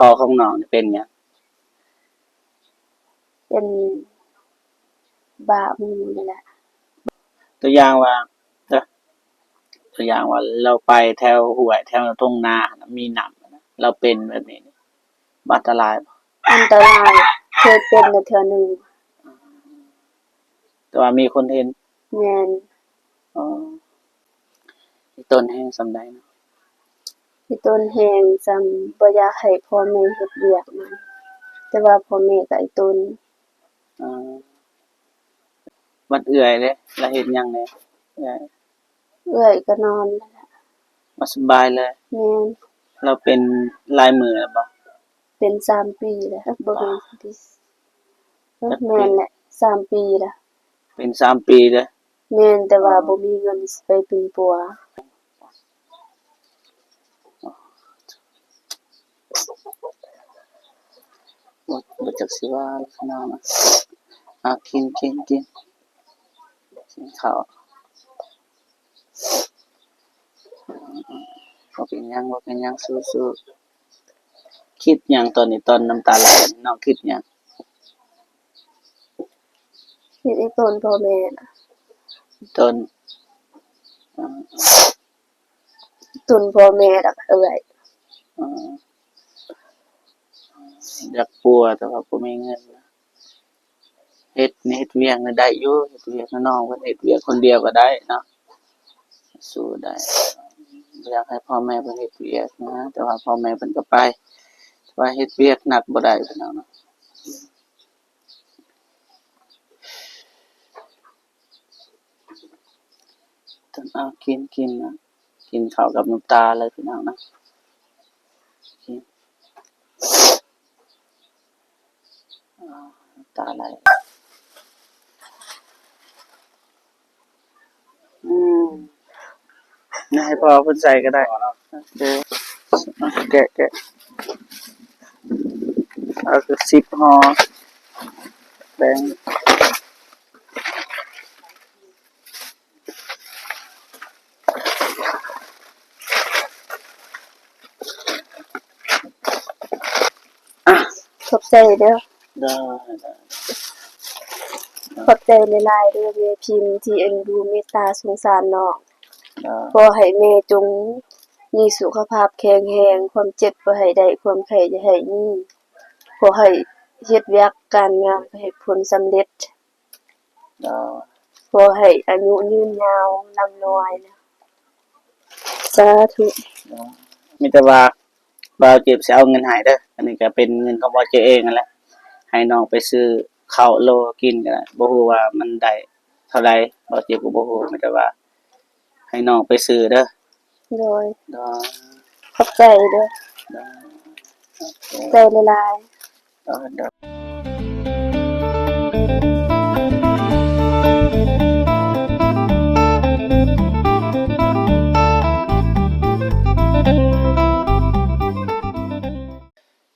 ພໍ່ຂອງນ້ອງນີ້ເປັນຫຍັງ? ເປັນບ້າໝູ່ນີ້ແຫຼະ. ຕົວຢ່າງວ່າ ເອີ ຕົວຢ່າງວ່າລາວໄປແຖວຫ້ວຍ ແຖວທົ່ງນາ ມີນ້ຳ ລາວເປັນແບບນີ້ ອັນຕະລາຍບໍ່? ອັນຕະລາຍ ເຄີຍເປັນແລ້ວເທື່ອໜຶ່ງ. ແຕ່ວ່າມີຄົນເຫັນ? ແມ່ນ. ອໍ ອີ່ຕົນແຮງສ່ຳໃດເນາະ? ອີ່ຕົນແຮງສ່ຳບໍ່ຢາກໃຫ້ພໍ່ແມ່ເຮັດວຽກນຳ ແຕ່ວ່າພໍ່ແມ່ກະອີ່ຕົນ. ອໍ ບັດເອື້ອຍເດ້ ລາວເຮັດຫຍັງແດ່? ເອື້ອຍ ເອື້ອຍກະນອນນັ້ນແຫຼະ ບໍ່ສະບາຍເລີຍ. ແມ່ນ. ລາວເປັນຫຼາຍມື້ແລ້ວບໍ່? ເປັນສາມປີແລ້ວ. ເອີ ບໍ່ແມ່ນ ຈັກປີ? ເອີ ແມ່ນແຫຼະ ສາມປີແລ້ວ. ເປັນສາມປີເດ້? ແມ່ນ ແຕ່ວ່າ ອໍ ບໍ່ມີເງິນຊິໄປປິ່ນປົວ. ບໍ່ ບໍ່ຈັກຊິວ່າລະຂະໜາດນະ. ອ່າ ກິນ ກິນ ກິນ ກິນເຂົ້າ. ບໍ່ເປັນຫຍັງ ບໍ່ເປັນຫຍັງ ສູ້ໆ. ຄິດຫຍັງຕອນນີ້ ຕອນນ້ຳຕາໄຫຼ ນ້ອງຄິດຫຍັງ? ຄິດອີ່ຕົນພໍ່ແມ່ນະ. ຕົນ ອ່າ ຕົນພໍ່ແມ່ລະເອື້ອຍ. ອ່າ ຢາກປົວແຕ່ວ່າບໍ່ມີເງິນນະ. ເຮັດ ເຮັດວຽກນີ້ໄດ້ຢູ່ ເຮັດວຽກນຳນ້ອງເພິ່ນ ເຮັດວຽກຄົນດຽວກະໄດ້ເນາະ ສູ້ໄດ້. ບໍ່ຢາກໃຫ້ພໍ່ແມ່ເພິ່ນເຮັດວຽກນະ ແຕ່ວ່າພໍ່ແມ່ເພິ່ນກະໄປ ແຕ່ວ່າເຮັດວຽກໜັກບໍ່ໄດ້ ພີ່ນ້ອງເນາະ. ຕ້ອງເອົາ ກິນ ກິນນະ ກິນເຂົ້າກັບນ້ຳຕາເລີຍ ພີ່ນ້ອງນະ. ຕາໄຫຼ. ອືມ ໃຫ້ພໍ່ເພິ່ນໃສ່ກະໄດ້. ໂອເຄ ແກະ ແກະ ເອົາຈັກສິບຫໍ່ ແບ່ງ. ຂອບໃຈເດີ. ໄດ້ ໄດ້ ຂອບໃຈຫຼາຍໆເດີແມ່ພິມ ທີ່ເອັນດູເມດຕາສົງສານນ້ອງ. ໄດ້ ຂໍໃຫ້ແມ່ຈົ່ງມີສຸຂະພາບແຂງແຮງ ຄວາມເຈັບບໍ່ໃຫ້ໄດ້ ຄວາມໄຂ້ຢ່າໃຫ້ມີ ຂໍໃຫ້ເຮັດວຽກການງານໃຫ້ຜົນສຳເລັດ. ຂໍໃຫ້ອາຍຸຍືນຍາວ ລ່ຳລວຍ ສາທຸ. ມີແຕ່ວ່າບ່າວເຈັບຊິເອົາເງິນໃຫ້ເດີ ອັນນີ້ກະເປັນເງິນຂອງບ່າວເຈັບເອງຫັ້ນແຫຼະ ໃຫ້ນ້ອງໄປຊື້ເຂົ້າໂລກິນກະໄດ້ ບໍ່ຮູ້ວ່າມັນໄດ້ເທົ່າໃດ ບ່າວເຈັບກະບໍ່ຮູ້ ມີແຕ່ວ່າ ໃຫ້ນ້ອງໄປຊື້ເດີ. ໂດຍ ໂດຍ ຂອບໃຈເດີ. ໂດຍ ຂອບໃຈຫຼາຍໆ. ໂດຍ ໂດຍ.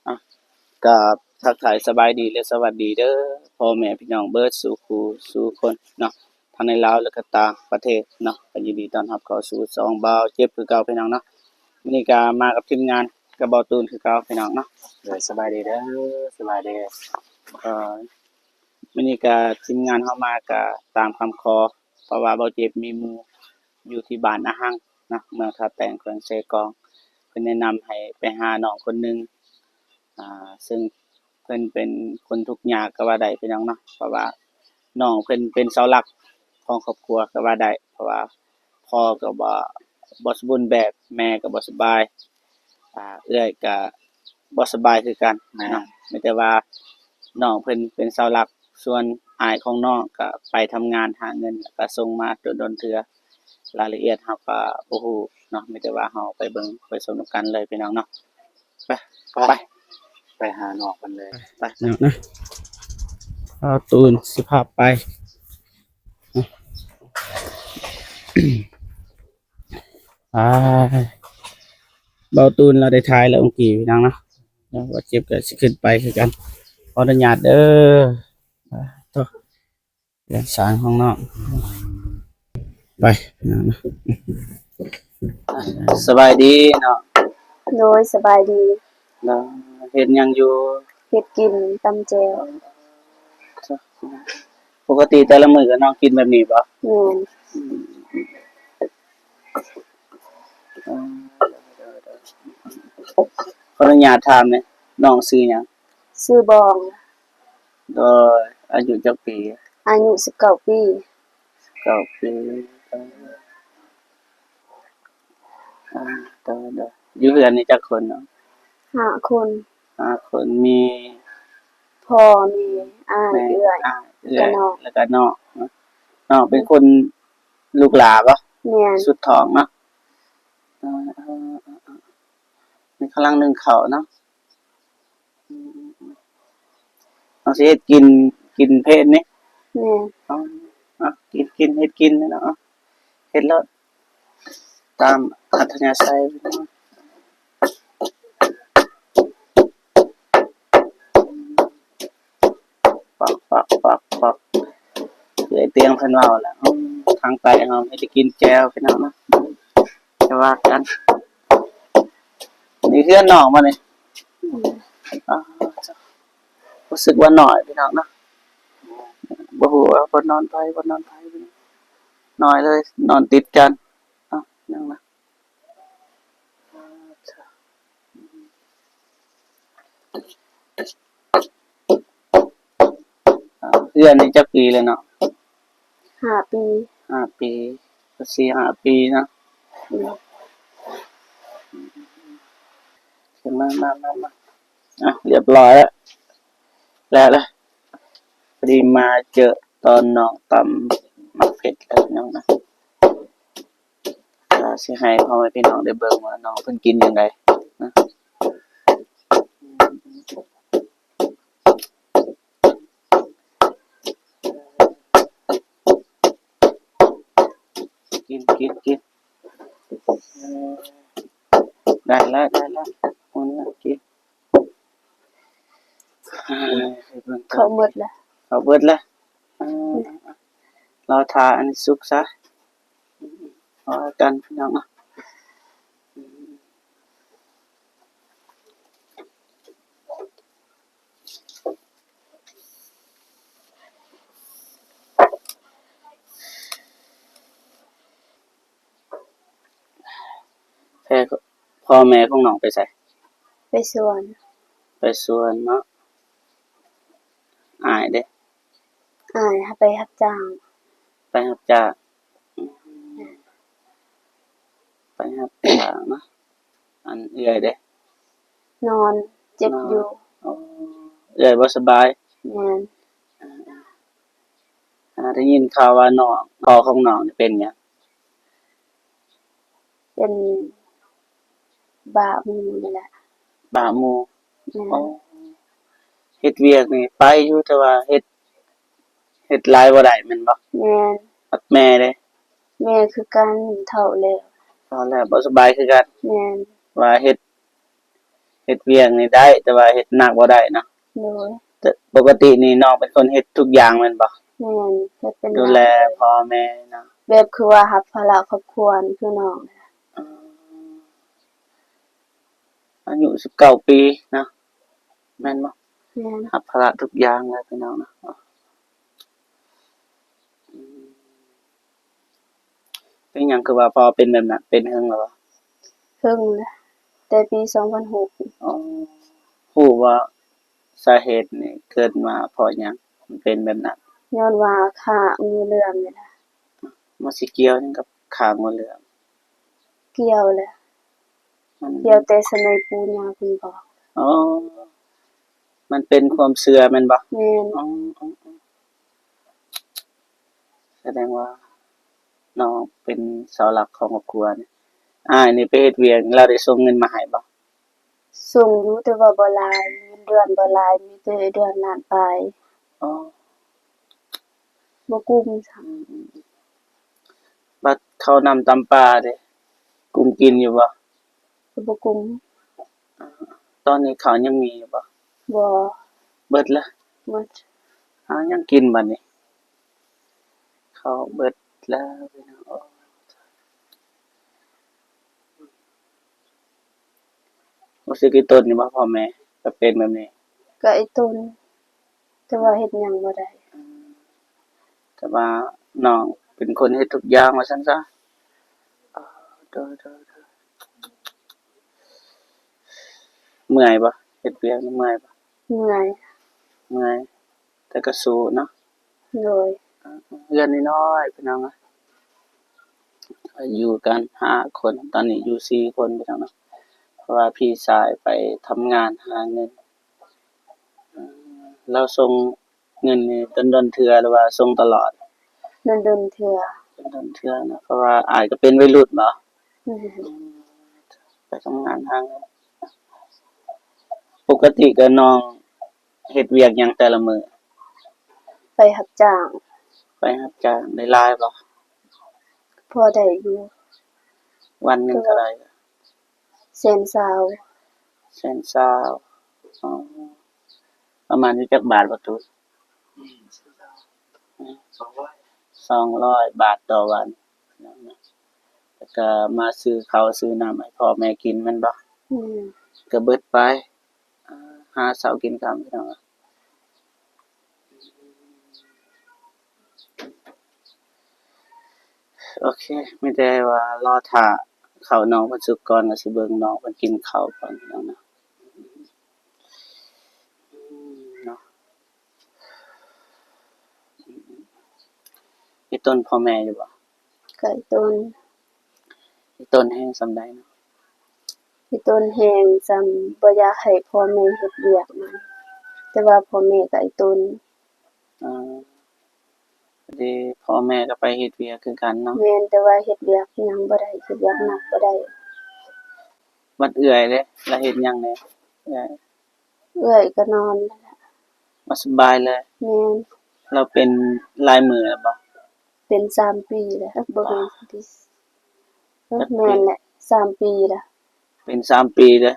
ອ່ະ ກາບທັກທາຍສະບາຍດີ ແລະ ສະຫວັດດີເດີ ພໍ່ແມ່ພີ່ນ້ອງເບິດສູ່ຄູ່ສູ່ຄົນເນາະ ທັງໃນລາວ ແລະ ກະຕ່າງປະເທດເນາະ ກະຍິນດີຕ້ອນຮັບເຂົ້າສູ່ຊ່ອງບ່າວເຈັບຄືເກົ່າ ພີ່ນ້ອງເນາະ. ມື້ນີ້ກະມາກັບທີມງານ ກັບບ່າວຕູນຄືເກົ່າ ພີ່ນ້ອງເນາະ. ໂດຍ ສະບາຍດີເດີ ສະບາຍດີ. ເອີ ມື້ນີ້ກະທີມງານເຮົາມາກະຕາມຄຳຂໍ ເພາະວ່າບ່າວເຈັບມີໝູ່ຢູ່ທີ່ບ້ານນາຮັງເນາະ ເມືອງທ່າແຕງ ແຂວງເຊກອງ ເພິ່ນແນະນຳໃຫ້ໄປຫານ້ອງຄົນໜຶ່ງ ອ່າ ເຊິ່ງເພິ່ນເປັນຄົນທຸກຍາກກະວ່າໄດ້ ພີ່ນ້ອງເນາະ ເພາະວ່ານ້ອງເພິ່ນເປັນເສົາຫຼັກຂອງຄອບຄົວກະວ່າໄດ້ ເພາະວ່າພໍ່ກະບໍ່ ບໍ່ສົມບູນແບບ ແມ່ກະບໍ່ສະບາຍ ອ່າ ເອື້ອຍກະບໍ່ສະບາຍຄືກັນເນາະ. ແມ່ນ ມີແຕ່ວ່ານ້ອງເພິ່ນເປັນເສົາຫຼັກ ສ່ວນອ້າຍຂອງນ້ອງກະໄປທຳງານຫາເງິນ ແລ້ວກະສົ່ງມາດົນໆເທື່ອ ລາຍລະອຽດເຮົາກະບໍ່ຮູ້ເນາະ ມີແຕ່ວ່າເຮົາໄປເບິ່ງໄປຊົມນຳກັນເລີຍ ພີ່ນ້ອງເນາະ. ໄປ ໄປ ໄປ ໄປຫານ້ອງເພິ່ນເລີຍ ໄປ ເນາະ ບ່າວຕູນຊິພາໄປ. ອ່າ ບ່າວຕູນລາວໄດ້ຖ່າຍແລ້ວອົງກີ້ ພີ່ນ້ອງເນາະ ແລ້ວບ່າວເຈັບກະຊິຂຶ້ນໄປຄືກັນ ຂໍອະນຸຍາດເດີ. ໂຕ ເຮືອນຊານຂອງນ້ອງ ໄປ ພີ່ນ້ອງເນາະ. ສະບາຍດີເນາະ. ໂດຍ ສະບາຍດີ. ເຮັດຫຍັງຢູ່? ເຮັດກິນ ຕຳແຈ່ວ. ປົກກະຕິແຕ່ລະມື້ກໍນ້ອງກິນແບບນີ້ບໍ່? ແມ່ນ. ຂໍອະນຸຍາດຖາມແດ່ ນ້ອງຊື່ຫຍັງ? ຊື່ບອງ. ໂດຍ ອາຍຸຈັກປີ? ອາຍຸສິບເກົ້າປີ. ສິບເກົ້າປີ. ອ່າ ໂດຍ ໂດຍ ຢູ່ເຮືອນນີ້ຈັກຄົນເນາະ? ຫ້າຄົນ. ຫ້າຄົນ ມີພໍ່ ແມ່ ອ້າຍ ເອື້ອຍ ແມ່ ເອື້ອຍ ແລ້ວກໍນ້ອງ ແລ້ວກໍນ້ອງເນາະ. ນ້ອງເປັນຄົນລູກຫຼ້າບໍ່? ແມ່ນ. ສຸດທ້ອງເນາະ. ເອີ ເອີ ເອີ ເອີ ນີ້ກຳລັງໜຶ້ງເຂົ້າເນາະ. ອືມ ເຮົາຊິເຮັດກິນ ກິນເພນນີ້. ແມ່ນ. ເອົາ ເອົາ ກິນ ກິນ ເຮັດກິນເນາະ. ເຮັດໂລດ ຕາມອັດທະຍາໄສ. ປອກ ປອກ ປອກ ປອກ ເອື້ອຍຕຽງເພິ່ນເວົ້າແລ້ວ. ອືມ ທາງໃຕ້ເຮົາມີແຕ່ກິນແຈ່ວພີ່ນ້ອງເນາະ. ຈະວ່າກັນ ນີ້ເຮືອນນ້ອງບໍ່ນີ້? ອືມ ອາ ຮູ້ສຶກວ່ານ້ອຍພີ່ນ້ອງເນາະ. ບໍ່ຮູ້ວ່າບ່ອນນອນໃຜ ບ່ອນນອນໃຜ ນ້ອຍເລີຍ ນອນຕິດກັນ. ເອົ້າ ຍັງນະ ເຮືອນນີ້ຈັກປີແລ້ວເນາະ? ຫ້າປີ. ຫ້າປີ ກໍສີ່ຫ້າປີເນາະ. ອືມ ມາ ມາ ມາ ມາ ອ່ະ ລຽບຮ້ອຍແລ້ວ ແລ້ວ ພໍດີມາເຈີຕອນນ້ອງຕຳໝາກເຜັດແລ້ວພີ່ນ້ອງນະ. ກໍຊິໃຫ້ພໍ່ແມ່ພີ່ນ້ອງໄດ້ເບິ່ງວ່ານ້ອງເພິ່ນກິນຈັ່ງໃດນະ. ກິນ ກິນ ກິນ ໄດ້ລະ ໄດ້ລະ ໝູນີ້ກິນ. ເຂົ້າໝົດລະ ເຂົ້າເບິດລະ. ເອີ ລໍຖ້າອັນນີ້ສຸກຊະ ພໍກັນພີ່ນ້ອງເນາະ. ແຕ່ພໍ່ແມ່ຂອງນ້ອງໄປໃສ? ໄປສວນ. ໄປສວນເນາະ. ອ້າຍເດ? ອ້າຍໄປຮັບຈ້າງ. ໄປຮັບຈ້າງ. ໄປຮັບຈ້າງເນາະ. ອັນເອື້ອຍເດ? ນອນເຈັບຢູ່. ອໍ ເອື້ອຍບໍ່ສະບາຍ. ແມ່ນ. ອ່າ ໄດ້ຍິນຂ່າວວ່ານ້ອງ ພໍ່ຂອງນ້ອງນີ້ເປັນຫຍັງ? ເປັນບ້າໝູ່ນີ້ແຫຼະ. ບ້າໝູ່. ແມ່ນ. ອໍ ເຮັດວຽກນີ້ໄປຢູ່ ແຕ່ວ່າເຮັດ ເຮັດຫຼາຍບໍ່ໄດ້ແມ່ນບໍ່? ແມ່ນ. ບັດແມ່ເດ? ແມ່ຄືກັນ ເຖົ້າແລ້ວ. ເຖົ້າແລ້ວ ບໍ່ສະບາຍຄືກັນ. ແມ່ນ. ວ່າເຮັດ ເຮັດວຽກນີ້ໄດ້ ແຕ່ວ່າເຮັດໜັກບໍ່ໄດ້ເນາະ. ໂດຍ. ແຕ່ປົກກະຕິນີ້ນ້ອງເປັນຄົນເຮັດທຸກຢ່າງແມ່ນບໍ່? ແມ່ນ ເຮັດເປັນ ດູແລພໍ່ແມ່ເນາະ. ແບບຄືວ່າຮັບພາລະຄອບຄົວຄືນ້ອງ. ອາ ອາຍຸສິບເກົ້າປີເນາະ ແມ່ນບໍ່? ແມ່ນ. ຮັບພາລະທຸກຢ່າງເລີຍພີ່ນ້ອງເນາະ. ເປັນຫຍັງຄືວ່າພໍ່ເປັນແບບນັ້ນ? ເປັນເຖິງແລ້ວບໍ່? ເຖິງແລ້ວ ແຕ່ປີສອງພັນຫົກ. ອໍ ຮູ້ບໍ່ ສາເຫດນີ້ເກີດມາເພາະຫຍັງ ມັນເປັນແບບນັ້ນ? ຍ້ອນວ່າຂ້າງູເຫຼື້ອມນີ້ແຫຼະ. ມັນຊິກ່ຽວຫຍັງກັບຂ້າງູເຫຼື້ອມ? ກ່ຽວແຫຼະ. ມັນ ກ່ຽວແຕ່ສະໄໝປູ່ຍ່າເພິ່ນບອກ. ອໍ ມັນເປັນຄວາມເຊື່ອແມ່ນບໍ່? ແມ່ນ. ອໍ ສະແດງວ່ານ້ອງເປັນເສົາຫຼັກຂອງຄອບຄົວນີ້. ອ້າຍນີ້ໄປເຮັດວຽກ ລາວໄດ້ສົ່ງເງິນມາໃຫ້ບໍ່? ສົ່ງຢູ່ ແຕ່ວ່າບໍ່ຫຼາຍ ເງິນເດືອນບໍ່ຫຼາຍ ມີແຕ່ເດືອນລ້ານປາຍ. ອໍ ບໍ່ກຸ້ມຊ້ຳ. ອືມ ບັດເຂົ້ານ້ຳຕຳປາເດ ກຸ້ມກິນຢູ່ບໍ່? ກໍບໍ່ກຸ້ມ. ຕອນນີ້ເຂົ້າຍັງມີຢູ່ບໍ່? ບໍ່. ເບິດລະ? ໝົດ. ຫາຫຍັງກິນບັດນີ້? ເຂົ້າເບິດແລ້ວພີ່ນ້ອງ. ໂອ້ ໂອ້ ຮູ້ສຶກອີ່ຕົນຢູ່ບໍ່ ພໍ່ແມ່ກໍເປັນແບບນີ້? ກໍອີ່ຕົນ ແຕ່ວ່າເຮັດຫຍັງບໍ່ໄດ້. ອືມ ແຕ່ວ່ານ້ອງເປັນຄົນເຮັດທຸກຢ່າງວ່າຊັ້ນຊະ. ໂດຍ ໂດຍ ໂດຍ. ເມື່ອຍບໍ່? ເຮັດວຽກນີ້ເມື່ອຍບໍ່? ເມື່ອຍ. ເມື່ອຍ ແຕ່ກໍສູ້ເນາະ. ໂດຍ. ເຮືອນນ້ອຍໆ ພີ່ນ້ອງເອີຍ ຢູ່ກັນຫ້າຄົນ ຕອນນີ້ຢູ່ສີ່ຄົນ ພີ່ນ້ອງເນາະ ເພາະວ່າພີ່ຊາຍໄປທຳງານຫາເງິນ. ເອີ ລາວສົ່ງເງິນນີ້ດົນໆເທື່ອ ຫຼືວ່າສົ່ງຕະຫຼອດ? ດົນໆເທື່ອ. ດົນໆເທື່ອເນາະ ເພາະວ່າອ້າຍກໍເປັນໄວລຸ້ນເນາະ. ອືມ ໄປທຳງານຫາເງິນ. ປົກກະຕິກໍນ້ອງ ເຮັດວຽກຫຍັງແຕ່ລະມື້? ໄປຮັບຈ້າງ. ໄປຮັບຈ້າງ ໄດ້ຫຼາຍບໍ່? ພໍໄດ້ຢູ່. ວັນໜຶ່ງເທົ່າໃດ? ແສນຊາວ. ແສນຊາວ. ອໍ ປະມານຢູ່ຈັກບາດ ປະຕູ? ສອງຮ້ອຍ ສອງຮ້ອຍບາດຕໍ່ວັນ. ແລ້ວກໍມາຊື້ເຂົ້າຊື້ນ້ຳໃຫ້ພໍ່ແມ່ກິນແມ່ນບໍ່? ອືມ ກໍເບິດໄປ. ຫາເຊົ້າກິນຄ່ຳ ພີ່ນ້ອງ. ໂອເຄ ມີແຕ່ວ່າລໍຖ້າເຂົ້ານ້ອງເພິ່ນສຸກກ່ອນ ແລ້ວຊິເບິ່ງນ້ອງເພິ່ນກິນເຂົ້າກ່ອນ ພີ່ນ້ອງເນາະ. ເນາະ ອີ່ຕົນພໍ່ແມ່ຢູ່ບໍ່? ກໍອີ່ຕົນ. ອີ່ຕົນແຮງສ່ຳໃດເນາະ? ອີ່ຕົນແຮງສ່ຳບໍ່ຢາກໃຫ້ພໍ່ແມ່ເຮັດວຽກນຳ ແຕ່ວ່າພໍ່ແມ່ກໍອີ່ຕົນ. ອາ ພໍດີພໍ່ແມ່ກໍໄປເຮັດວຽກຄືກັນເນາະ. ແມ່ນ ແຕ່ວ່າເຮັດວຽກຫຍັງບໍ່ໄດ້ ເຮັດວຽກໜັກບໍ່ໄດ້. ບັດເອື້ອຍເດ້ ລາວເຮັດຫຍັງແດ່? ເອື້ອຍ ເອື້ອຍກໍນອນນັ້ນແຫຼະ ບໍ່ສະບາຍເລີຍ. ແມ່ນ. ລາວເປັນຫຼາຍມື້ແລ້ວບໍ່? ເປັນສາມປີແລ້ວ. ບໍ່ແມ່ນ ອ່າ ສາມປີ ເອີ ແມ່ນແຫຼະ ສາມປີແລ້ວ. ເປັນສາມປີເດ້?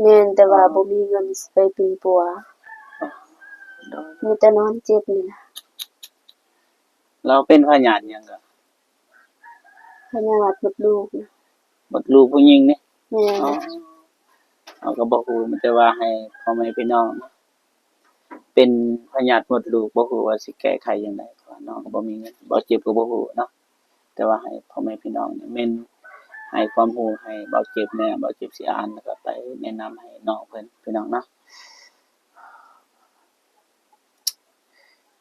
ແມ່ນ ແຕ່ວ່າ ອໍ ບໍ່ມີເງິນຊິໄປປິ່ນປົວ. ໂດຍ. ມີແຕ່ນອນເຈັບນີ້ນະ. ລາວເປັນພະຍາດຫຍັງກະ? ພະຍາດມົດລູກນະ. ມົດລູກຜູ້ຍິງນີ້? ແມ່ນ. ອໍ ເຮົາກໍບໍ່ຮູ້ ມີແຕ່ວ່າໃຫ້ພໍ່ແມ່ພີ່ນ້ອງເນາະ ເປັນພະຍາດມົດລູກ ບໍ່ຮູ້ວ່າຊິແກ້ໄຂຈັ່ງໃດ ເພາະວ່ານ້ອງກໍບໍ່ມີເງິນ ເບົາເຈັບກໍບໍ່ຮູ້ເນາະ. ແຕ່ວ່າໃຫ້ພໍ່ແມ່ພີ່ນ້ອງນີ້ແມ່ນໃຫ້ຄວາມຮູ້ໃຫ້ເບົາເຈັບແດ່ ເບົາເຈັບຊິອ່ານ ແລ້ວກໍໄປແນະນຳໃຫ້ນ້ອງເພິ່ນ ພີ່ນ້ອງເນາະ.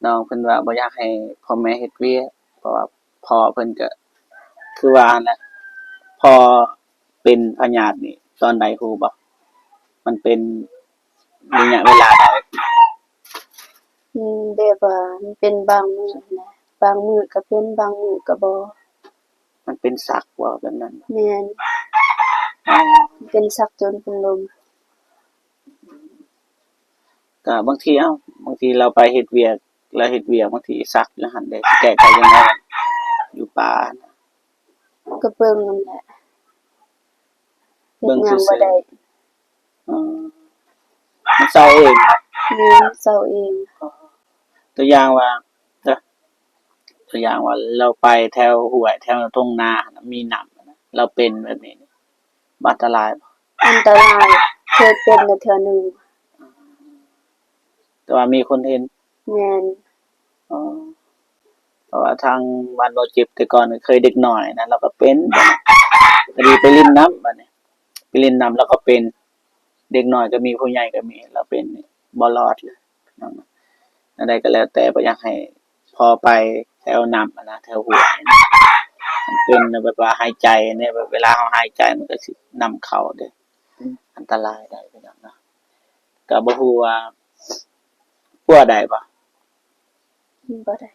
ນ້ອງເພິ່ນວ່າບໍ່ຢາກໃຫ້ພໍ່ແມ່ເຮັດວຽກ ເພາະວ່າພໍ່ເພິ່ນກໍຄືວ່າຫັ້ນແຫຼະ ພໍ່ເປັນພະຍາດນີ້ຕອນໃດຮູ້ບໍ່? ມັນເປັນໄລຍະເວລາໃດ? ອືມ ແບບວ່າມັນເປັນບາງມື້ນະ ບາງມື້ກໍເປັນ ບາງມື້ກໍບໍ່. ມັນເປັນສັກບໍ່ແບບນັ້ນ? ແມ່ນ. ເປັນສັກຈົນເປັນລົມ. ກະບາງທີ ເອົ້າ ບາງທີລາວໄປເຮັດວຽກ ລາວເຮັດວຽກ ບາງທີສັກຢູ່ຫັ້ນເດ້ ຊິແກ້ໄຂຈັ່ງໃດ ຢູ່ປ່າ? ກໍເບິ່ງຫັ້ນແຫຼະ ເຮັດຫຍັງບໍ່ໄດ້. ອືມ ມັນເຊົາເອງ? ແມ່ນ ເຊົາເອງ. ຕົວຢ່າງວ່າ ຕົວຢ່າງວ່າ ລາວໄປແຖວຫ້ວຍ ແຖວທົ່ງນາ ມີນ້ຳ ລາວເປັນແບບນີ້ ອັນຕະລາຍບໍ່? ອັນຕະລາຍ. ເຄີຍເປັນແລ້ວເທື່ອໜຶ່ງ. ແຕ່ວ່າມີຄົນເຫັນ? ແມ່ນ. ອໍ ເພາະວ່າທາງບ້ານເບົາເຈັບແຕ່ກ່ອນເຄີຍເດັກນ້ອຍນະ ລາວກໍເປັນ ພໍດີໄປຫຼິ້ນນ້ຳ ບາດນີ້ໄປຫຼິ້ນນ້ຳລາວກໍເປັນ ເດັກນ້ອຍກໍມີ ຜູ້ໃຫຍ່ກໍມີ ລາວເປັນ ບໍ່ລອດເລີຍ. ແນວໃດກໍແລ້ວແຕ່ ບໍ່ຢາກໃຫ້ພໍ່ໄປແຖວນ້ຳຫັ້ນນະ ແຖວຫ້ວຍ ມັນເປັນແບບວ່າຫາຍໃຈເນາະ ເວລາເຮົາຫາຍໃຈມັນກໍຊິນ້ຳເຂົ້າເດ້ ອັນຕະລາຍໄດ້ ພີ່ນ້ອງເນາະ. ກໍບໍ່ຮູ້ວ່າປົວໄດ້ບໍ່? ບໍ່ໄດ້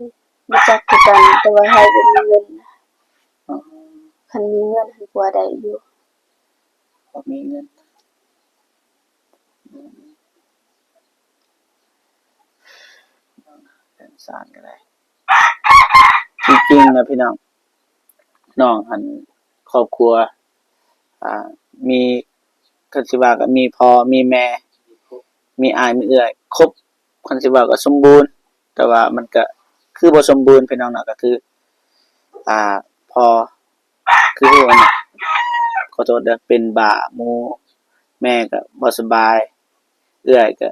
ບໍ່ຈັກຄືກັນ ແຕ່ວ່າໃຫ້ບໍ່ມີເງິນ. ອໍ ຄັນມີເງິນຫັ້ນປົວໄດ້ຢູ່. ບໍ່ມີເງິນ ອືມ ເລື່ອງສານກໍໄດ້. ທີ່ຈິງນະ ພີ່ນ້ອງ ນ້ອງຫັ້ນຄອບຄົວ ອ່າ ມີ ຄັນຊິວ່າກໍມີພໍ່ມີແມ່ ມີອ້າຍມີເອື້ອຍ ຄົບ ຄັນຊິເວົ້າກໍສົມບູນ ແຕ່ວ່າມັນກໍຄືບໍ່ສົມບູນ ພີ່ນ້ອງເນາະ. ກໍຄື ອ່າ ພໍ່ ຄືຮູ້ຫັ້ນນະ ຂໍໂທດເດີ ເປັນບ້າໝູ່ ແມ່ກໍບໍ່ສະບາຍ ເອື້ອຍກໍ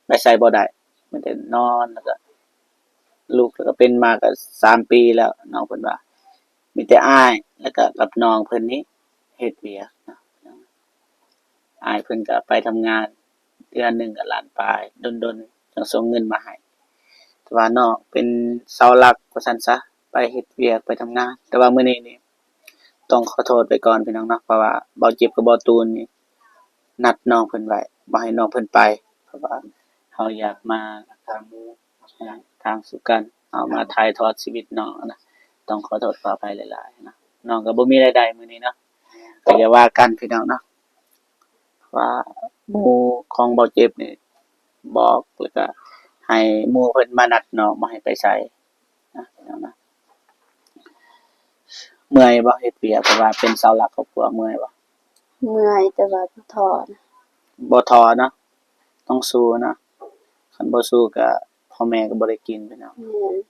ໄປໃສບໍ່ໄດ້ ມີແຕ່ນອນ ແລ້ວກໍລຸກ ແລ້ວກໍເປັນມາກໍສາມປີແລ້ວ ນ້ອງເພິ່ນວ່າ ມີແຕ່ອ້າຍ ແລ້ວກໍກັບນ້ອງເພິ່ນນີ້ເຮັດວຽກນະ. ອ້າຍເພິ່ນກໍໄປທຳງານ ເດືອນໜຶ່ງກໍລ້ານປາຍ ດົນໆ ຈັ່ງສົ່ງເງິນມາໃຫ້. ແຕ່ວ່ານ້ອງເປັນເສົາຫຼັກວ່າຊັ້ນຊະ ໄປເຮັດວຽກ ໄປທຳງານ. ແຕ່ວ່າມື້ນີ້ນີ້ຕ້ອງຂໍໂທດໄວ້ກ່ອນພີ່ນ້ອງເນາະ ເພາະວ່າເບົາເຈັບກັບເບົາຕູນນີ້ນັດນ້ອງເພິ່ນໄວ້ ບໍ່ໃຫ້ນ້ອງເພິ່ນໄປ ເພາະວ່າເຮົາຢາກມາທາງໝູ່ ທາງສູ່ກັນ ເຮົາມາຖ່າຍທອດຊີວິດນ້ອງນະ. ຕ້ອງຂໍໂທດຂໍອະໄພຫຼາຍໆນະ. ນ້ອງກໍບໍ່ມີລາຍໄດ້ມື້ນີ້ເນາະ ກໍຢ່າວ່າກັນພີ່ນ້ອງເນາະ. ວ່າໝູ່ຂອງເບົາເຈັບນີ້ບອກ ແລ້ວກະໃຫ້ໝູ່ເພິ່ນມານັດນ້ອງ ບໍ່ໃຫ້ໄປໃສນະ ເມື່ອຍບໍ່ເຮັດວຽກ ເພາະວ່າເປັນເສົາຫຼັກຄອບຄົວ ເມື່ອຍບໍ່? ເມື່ອຍ ແຕ່ວ່າບໍ່ທໍນະ. ບໍ່ທໍເນາະ ຕ້ອງສູ້ເນາະ ຄັນບໍ່ສູ້ກະພໍ່ແມ່ກໍບໍ່ໄດ້ກິນພີ່ນ້ອງ. ແມ່ນ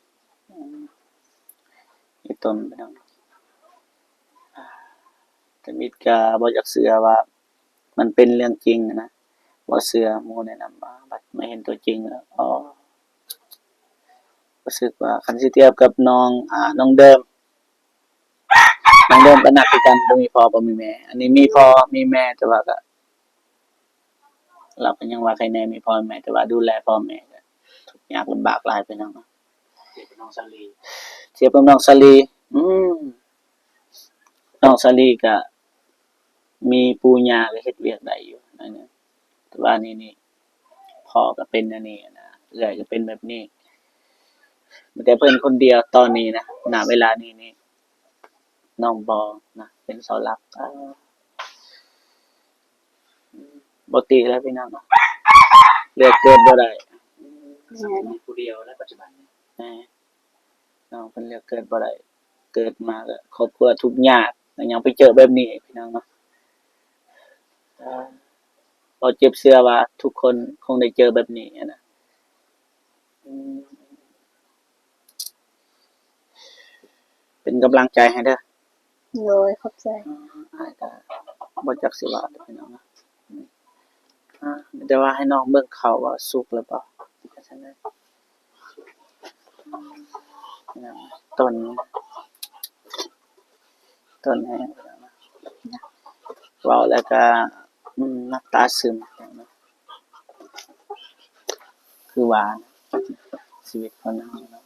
ອືມ ອີ່ຕົນພີ່ນ້ອງ ທຳອິດກະບໍ່ຢາກເຊື່ອວ່າມັນເປັນເລື່ອງຈິງນະ ບໍ່ເຊື່ອໝູ່ແນະນຳມາ ບັດມາເຫັນຕົວຈິງແລ້ວ ອໍ ຮູ້ສຶກວ່າ ຄັນຊິທຽບກັບນ້ອງ ອາ ນ້ອງເດີມ ນ້ອງເດີມກໍໜັກຄືກັນ ບໍ່ມີພໍ່ບໍ່ມີແມ່ ອັນນີ້ມີພໍ່ມີແມ່ ແຕ່ວ່າກໍ ລາວກໍຍັງວ່າໄຄແນ່ມີພໍ່ແມ່ ແຕ່ວ່າດູແລພໍ່ແມ່ກໍທຸກຍາກລຳບາກຫຼາຍ ພີ່ນ້ອງເນາະ. ທຽບກັບນ້ອງສາລີ ທຽບກັບນ້ອງສາລີ ອືມ ນ້ອງສາລີກໍມີປູ່ຍ່າ ກໍເຮັດວຽກໄດ້ຢູ່ໜ້ອຍໜຶ່ງ ແຕ່ວ່ານີ້ນີ້ ພໍ່ກໍເປັນອັນນີ້ນະ ເອື້ອຍກໍເປັນແບບນີ້ ມີແຕ່ເພິ່ນຄົນດຽວຕອນນີ້ນະ ນະເວລານີ້ນີ້ ນ້ອງບໍ່ນະ ເປັນເສົາຫຼັກ ອາ ບໍ່ຕິແລ້ວພີ່ນ້ອງ ເລືອກເກີດບໍ່ໄດ້ ແມ່ນ ຜູ້ດຽວແລ້ວປັດຈຸບັນນີ້ ແມ່ນ ນ້ອງເພິ່ນເລືອກເກີດບໍ່ໄດ້ ເກີດມາກໍຄອບຄົວທຸກຍາກ ແລ້ວຍັງໄປເຈີແບບນີ້ອີກ ພີ່ນ້ອງເນາະ. ເອີ ເບົາເຈັບເຊື່ອວ່າທຸກຄົນຄົງໄດ້ເຈີແບບນີ້ຫັ້ນນະ ອືມ ເປັນກຳລັງໃຈໃຫ້ເດີ. ໂດຍ ຂອບໃຈ. ອ້າຍກໍບໍ່ຈັກຊິວ່າແລ້ວພີ່ນ້ອງເນາະ ມີແຕ່ວ່າໃຫ້ນ້ອງເບິ່ງເຂົ້າວ່າສຸກແລ້ວບໍ່ ຈັ່ງຊັ້ນເດີ. ຕົ້ນ ຕົ້ນແຫ້ງ ເວົ້າແລ້ວກໍ ອືມ ນ້ຳຕາຊຶມ ຄືວ່າຊີວິດຄົນເຮົາເນາະ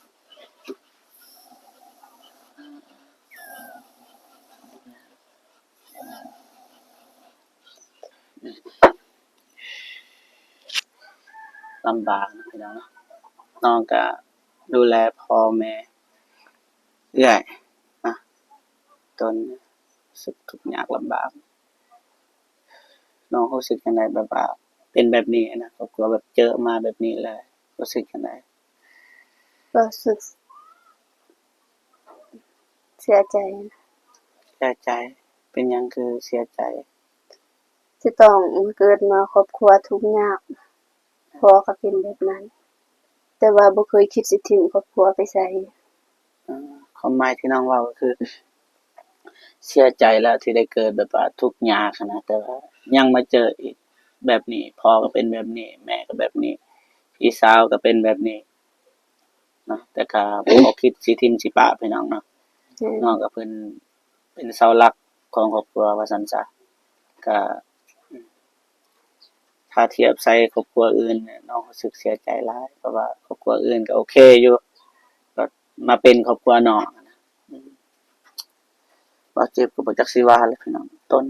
ລຳບາກເນາະ ພີ່ນ້ອງເນາະ. ນ້ອງກະດູແລພໍ່ແມ່ເອື້ອຍນະ ຕົນ ຮູ້ສຶກທຸກຍາກລຳບາກ. ນ້ອງຮູ້ສຶກຈັ່ງໃດ ແບບວ່າເປັນແບບນີ້ນະ ຄອບຄົວແບບເຈີມາແບບນີ້ເລີຍ ຮູ້ສຶກຈັ່ງໃດ? ກໍຮູ້ສຶກເສຍໃຈ. ເສຍໃຈ? ເປັນຫຍັງຄືເສຍໃຈ? ຊິຕ້ອງເກີດມາຄອບຄົວທຸກຍາກ ພໍ່ກໍເປັນແບບນັ້ນ ແຕ່ວ່າບໍ່ເຄີຍຄິດຊິຖິ້ມຄອບຄົວໄປໃສ. ຄວາມໝາຍທີ່ນ້ອງເວົ້າກໍຄື ເສຍໃຈແລ້ວທີ່ໄດ້ເກີດແບບວ່າທຸກຍາກຫັ້ນນະ ແຕ່ວ່າຍັງມາເຈີອີກແບບນີ້ ພໍ່ກໍເປັນແບບນີ້ ແມ່ກໍແບບນີ້ ພີ່ສາວກໍເປັນແບບນີ້ເນາະ ແຕ່ກໍບໍ່ຄິດຊິຖິ້ມຊິປະພີ່ນ້ອງເນາະ. ນ້ອງກໍເພິ່ນເປັນເສົາຫຼັກຂອງຄອບຄົວວ່າຊັ້ນຊະ ກໍ ຖ້າທຽບໃສ່ຄອບຄົວອື່ນ ນ້ອງຮູ້ສຶກເສຍໃຈຫຼາຍ ເພາະວ່າຄອບຄົວອື່ນກໍໂອເຄຢູ່ ກໍມາເປັນຄອບຄົວນ້ອງຫັ້ນນະ. ບາດເຈັບກໍບໍ່ຈັກຊິວ່າແຫຼະພີ່ນ້ອງ ຕົນ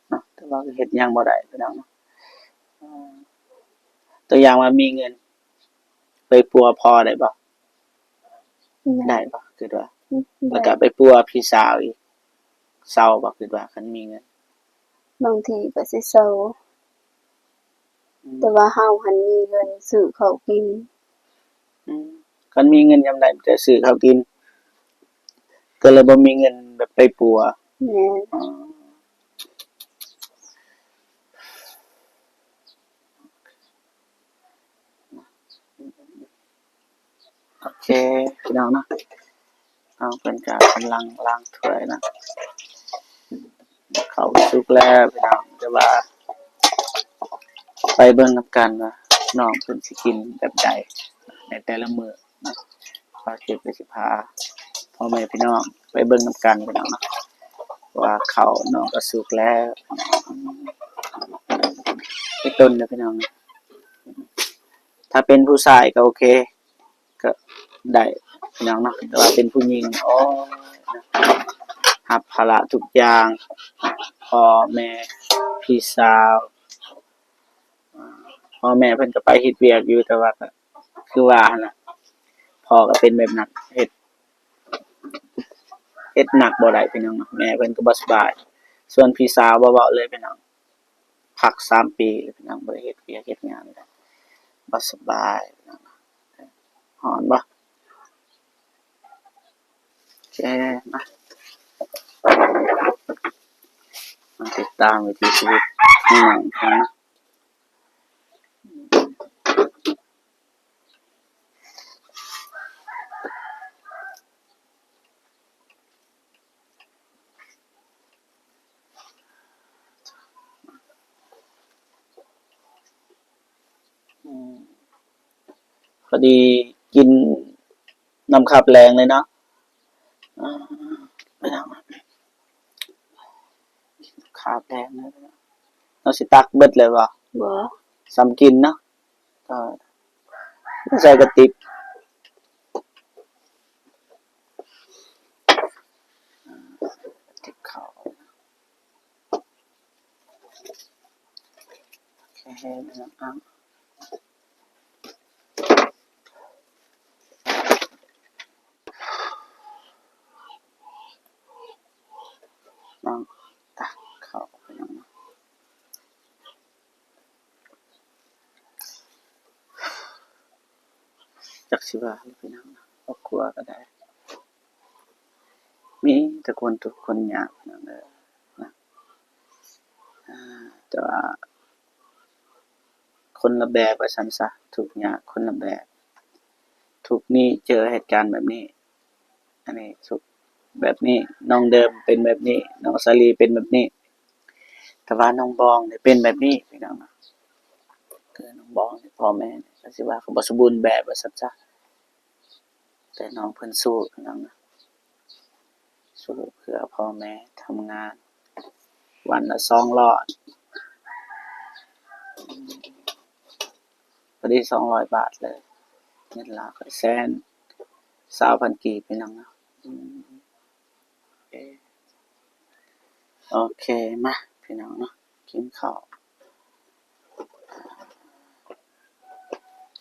ເນາະ ແຕ່ວ່າເຮັດຫຍັງບໍ່ໄດ້ພີ່ນ້ອງເນາະ. ຕົວຢ່າງວ່າມີເງິນໄປປົວພໍ່ໄດ້ບໍ່? ໄດ້ ໄດ້ບໍ່? ຄິດວ່າ ອືມ ແລ້ວກໍໄປປົວພີ່ສາວອີກ ເຊົາບໍ່? ຄິດວ່າຄັນມີເງິນ ບາງທີກໍຊິເຊົາ ອືມ ແຕ່ວ່າເຮົາຫັ້ນມີເງິນຊື້ເຂົ້າກິນ. ອືມ ຄັນມີເງິນຍາມໃດມີແຕ່ຊື້ເຂົ້າກິນ ກໍເລີຍບໍ່ມີເງິນແບບໄປປົວ. ແມ່ນ. ອໍ. ໂອເຄ ພີ່ນ້ອງເນາະ ນ້ອງເພິ່ນກະກຳລັງລ້າງຖ້ວຍເນາະ ເຂົ້າສຸກແລ້ວພີ່ນ້ອງ ແຕ່ວ່າ ໄປເບິ່ງນຳກັນວ່ານ້ອງເພິ່ນຊິກິນແບບໃດໃນແຕ່ລະມື້ເນາະ. ບ່າວເຈັດກໍຊິພາພໍ່ແມ່ພີ່ນ້ອງໄປເບິ່ງນຳກັນພີ່ນ້ອງເນາະ ວ່າເຂົ້ານ້ອງກໍສຸກແລ້ວ ອີກຕົ້ນເດີພີ່ນ້ອງເນາະ. ຖ້າເປັນຜູ້ຊາຍກໍໂອເຄ ກໍໄດ້ພີ່ນ້ອງເນາະ ແຕ່ວ່າເປັນຜູ້ຍິງ ໂອ້ຍ ຮັບພາລະທຸກຢ່າງ ພໍ່ແມ່ ພີ່ສາວ ພໍ່ແມ່ເພິ່ນກໍໄປເຮັດວຽກຢູ່ ແຕ່ວ່າກໍຄືວ່າຫັ້ນລະ ພໍ່ກໍເປັນແບບນັ້ນ ເຮັດ ເຮັດໜັກບໍ່ໄດ້ພີ່ນ້ອງເນາະ ແມ່ເພິ່ນກໍບໍ່ສະບາຍ. ສ່ວນພີ່ສາວບໍ່ເວົ້າເລີຍພີ່ນ້ອງ ພັກສາມປີແລ້ວພີ່ນ້ອງ ບໍ່ໄດ້ເຮັດວຽກເຮັດງານ ບໍ່ສະບາຍພີ່ນ້ອງ. ຮ້ອນບໍ່? ໂອເຄ ມາ ມາຕິດຕາມວິຖີຊີວິດຂອງນ້ອງເພິ່ນເນາະ. ອືມ ພໍດີກິນນຳຄາບແລງເລີຍເນາະ ອາ ຄາບແລງເລີຍ. ນ້ອງຊິຕັກເບິດເລີຍບໍ່? ບໍ່ ສ່ຳກິນເນາະ. ກໍໃສ່ກະຕິບ ຕິບເຂົ້າ ໂອເຄ ແລ້ວກໍ ນ້ອງ ຕັກເຂົ້າໄປນຳ. ຈັກຊິວ່າແລ້ວພີ່ນ້ອງ ຄອບຄົວກໍໄດ້ ມີແຕ່ຄົນທຸກຄົນຍາກພີ່ນ້ອງເອີຍ ນະ ອາ ແຕ່ວ່າຄົນລະແບບວ່າຊັ້ນຊະ ທຸກຍາກຄົນລະແບບ ທຸກນີ້ເຈີເຫດການແບບນີ້ ອັນນີ້ສຸກແບບນີ້ ນ້ອງເດີມເປັນແບບນີ້ ນ້ອງສາລີເປັນແບບນີ້ ແຕ່ວ່ານ້ອງບອງນີ້ເປັນແບບນີ້ພີ່ນ້ອງເນາະ. ຄືນ້ອງບອງນີ້ພໍ່ແມ່ນີ້ກໍຊິວ່າກໍບໍ່ສົມບູນແບບວ່າຊັ້ນຊະ ແຕ່ນ້ອງເພິ່ນສູ້ພີ່ນ້ອງເນາະ ສູ້ເພື່ອພໍ່ແມ່ ທຳງານວັນລະສອງຮ້ອຍ ພໍດີສອງຮ້ອຍບາດເລີຍ ເງິນລາວກໍແສນຊາວພັນກີບພີ່ນ້ອງເນາະ. ໂອເຄ ໂອເຄ ມາພີ່ນ້ອງເນາະ ກິນເຂົ້າ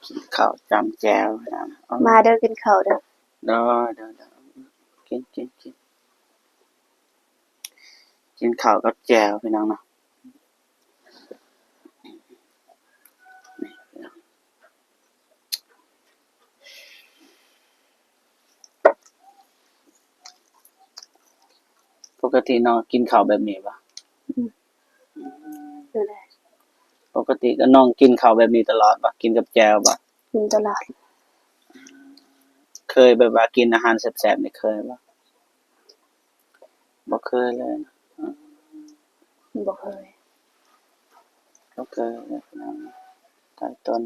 ກິນເຂົ້າຈ້ຳແຈ່ວພີ່ນ້ອງເນາະ. ມາເດີ ກິນເຂົ້າເດີ. ໂດຍ ໂດຍ ໂດຍ ກິນ ກິນ ກິນ ກິນເຂົ້າກັບແຈ່ວພີ່ນ້ອງເນາະ. ປົກກະຕິນ້ອງກິນເຂົ້າແບບນີ້ບໍ່? ອືມ ແນວໃດ? ປົກກະຕິກໍນ້ອງກິນເຂົ້າແບບນີ້ຕະຫຼອດບໍ່? ກິນກັບແຈ່ວບໍ່? ກິນຕະຫຼອດ. ເຄີຍແບບວ່າກິນອາຫານແຊບໆນີ້ເຄີຍບໍ່? ບໍ່ເຄີຍເລີຍ. ອືມ ບໍ່ເຄີຍ ບໍ່ເຄີຍເລີຍພີ່ນ້ອງ ຕາຍຕົນ.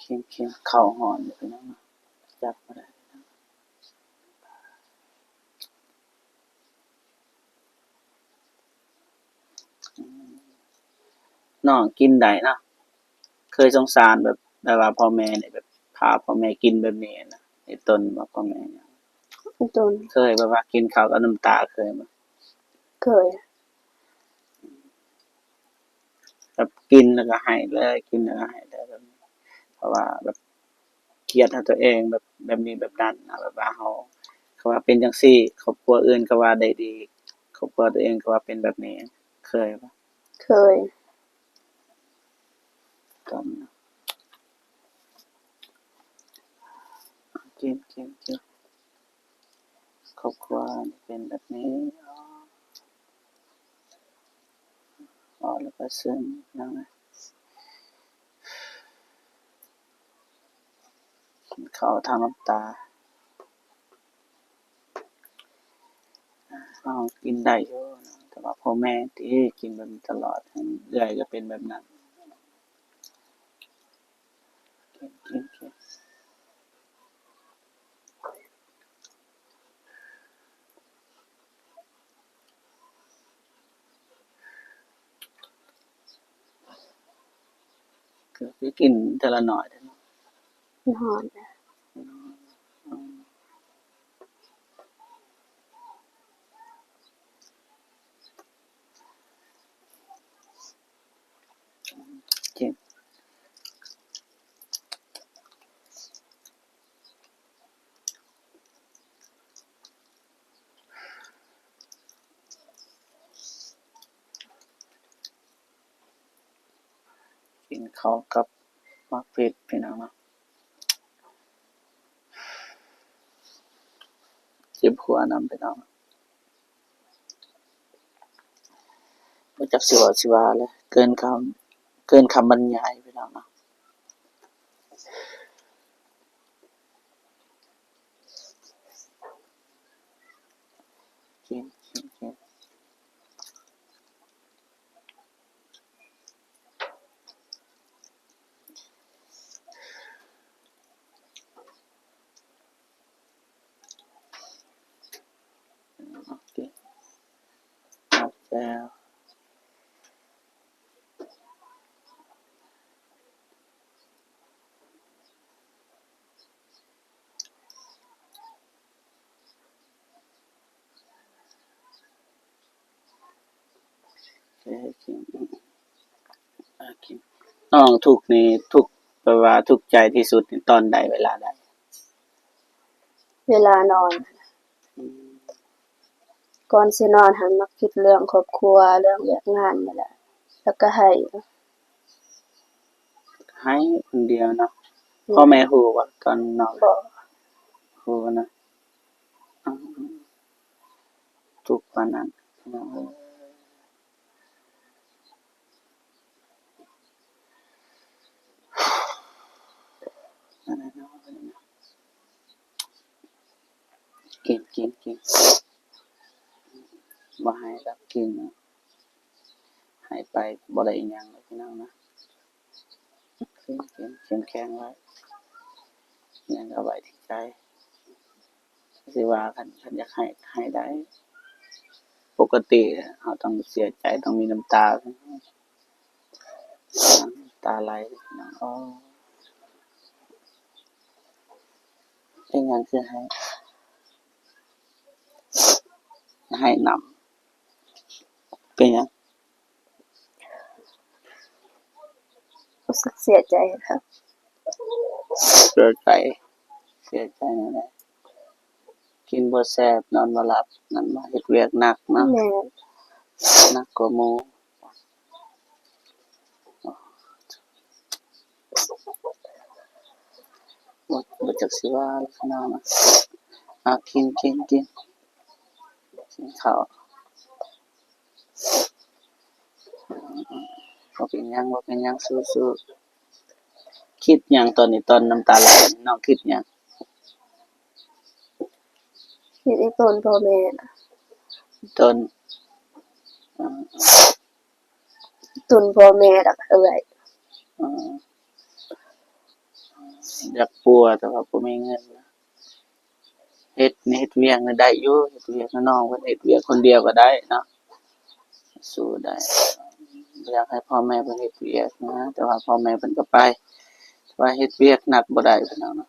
ກິນ ກິນເຂົ້າຮ້ອນຢູ່ພີ່ນ້ອງ ຈັບບໍ່ໄດ້. ນ້ອງກິນໄດ້ເນາະ. ເຄີຍສົງສານແບບ ແບບວ່າພໍ່ແມ່ນີ້ ແບບພາພໍ່ແມ່ກິນແບບນີ້ນະ ເຮັດຕົນວ່າພໍ່ແມ່ຫຍັງ ເຮັດຕົນ ເຄີຍແບບວ່າກິນເຂົ້າກັບນ້ຳຕາ ເຄີຍບໍ່? ເຄີຍ. ແບບກິນແລ້ວກໍໄຫ້ເລີຍ ກິນແລ້ວກໍໄຫ້ເລີຍ ແບບນີ້ ເພາະວ່າແບບ ຄຽດໃຫ້ຕົວເອງແບບ ແບບນີ້ແບບນັ້ນນະ ແບບວ່າເຮົາ ເຂົາວ່າເປັນຈັ່ງຊີ້ ຄອບຄົວອື່ນກໍວ່າໄດ້ດີ ຄອບຄົວຕົວເອງກໍວ່າເປັນແບບນີ້ ເຄີຍບໍ່? ເຄີຍ. ກິນ ກິນ ກິນ ຄອບຄົວເປັນແບບນີ້ ເວົ້າແລ້ວກໍຊຶມນະ ກິນເຂົ້າທັງນ້ຳຕາ. ເຮົາກິນໄດ້ຢູ່ ແຕ່ ວ່າພໍ່ແມ່ຕິ ກິນແບບນີ້ຕະຫຼອດ ເອື້ອຍກໍເປັນແບບນັ້ນ. ຄືກິນເທື່ອລະໜ້ອຍເດ້ເນາະ. ມັນຮ້ອນ. ກິນເຂົ້າກັບໝາກເຜັດ ພີ່ນ້ອງເນາະ. ເຈັບຫົວນຳ ພີ່ນ້ອງ. ບໍ່ຈັກຊິເວົ້າຊິວ່າແລ້ວ ເກີນຄຳ ເກີນຄຳບັນຍາຍ ພີ່ນ້ອງເນາະ. ກິນ ກິນ ກິນ. ນ້ອງທຸກນີ້ ທຸກ ແບບວ່າທຸກໃຈທີ່ສຸດນີ້ຕອນໃດ ເວລາໃດ? ເວລານອນ. ອືມ. ກ່ອນຊິນອນຫັ້ນມັກຄິດເລື່ອງຄອບຄົວ ເລື່ອງວຽກງານນີ້ແຫຼະ ແລ້ວກໍໄຫ້. ໄຫ້ຄົນດຽວເນາະ. ແມ່ນ. ພໍ່ແມ່ຮູ້ບໍ່ຕອນນອນ? ບໍ່. ຮູ້ນະ. ອືມ. ທຸກປານນັ້ນ. ກິນ ກິນ ກິນ ບໍ່ໃຫ້ລັບກິນ ໃຫ້ໄປບໍ່ໄດ້ອີ່ຫຍັງ ພີ່ນ້ອງນະ. ເຂັ້ມແຂງໄວ້ ຫຍັງກໍໄວ້ທີ່ໃຈ ຄືວ່າຄັນ ຄັນຢາກໃຫ້ ໃຫ້ໄດ້ ປົກກະຕິເຮົາຕ້ອງເສຍໃຈ ຕ້ອງມີນ້ຳຕາ ນ້ຳຕາໄຫຼ. ເປັນຫຍັງຄືໄຫ້ ໄຫ້ນຳ ເປັນຫຍັງ? ຮູ້ສຶກເສຍໃຈຄັກ. ເສຍໃຈ ເສຍໃຈແນວໃດ? ກິນບໍ່ແຊບ ນອນບໍ່ຫຼັບ ນັ້ນບໍ່ ເຮັດວຽກໜັກເນາະ. ແມ່ນ. ໜັກກວ່າໝູ່. ບໍ່ ບໍ່ຈັກຊິວ່າແລ້ວ ພີ່ນ້ອງ. ອາ ກິນ ກິນ ກິນ ກິນເຂົ້າ. ບໍ່ເປັນຫຍັງ ບໍ່ເປັນຫຍັງ ສູ້ໆ. ຄິດຫຍັງຕອນນີ້ ຕອນນ້ຳຕາໄຫຼ ນ້ອງຄິດຫຍັງ? ຄິດອີ່ຕົນພໍ່ແມ່. ຕົນ ຕົນພໍ່ແມ່ ແລ້ວກໍເອື້ອຍ. ອືມ. ຢາກປົວ ແຕ່ວ່າບໍ່ມີເງິນ. ເຮັດ ເຮັດວຽກນີ້ໄດ້ຢູ່ ເຮັດວຽກ ນ້ອງເພິ່ນເຮັດວຽກຄົນດຽວກໍໄດ້ເນາະ ສູ້ໄດ້. ບໍ່ຢາກໃຫ້ພໍ່ແມ່ເພິ່ນເຮັດວຽກນະ ແຕ່ວ່າພໍ່ແມ່ເພິ່ນກໍໄປ ແຕ່ວ່າເຮັດວຽກໜັກບໍ່ໄດ້ ພີ່ນ້ອງເນາະ.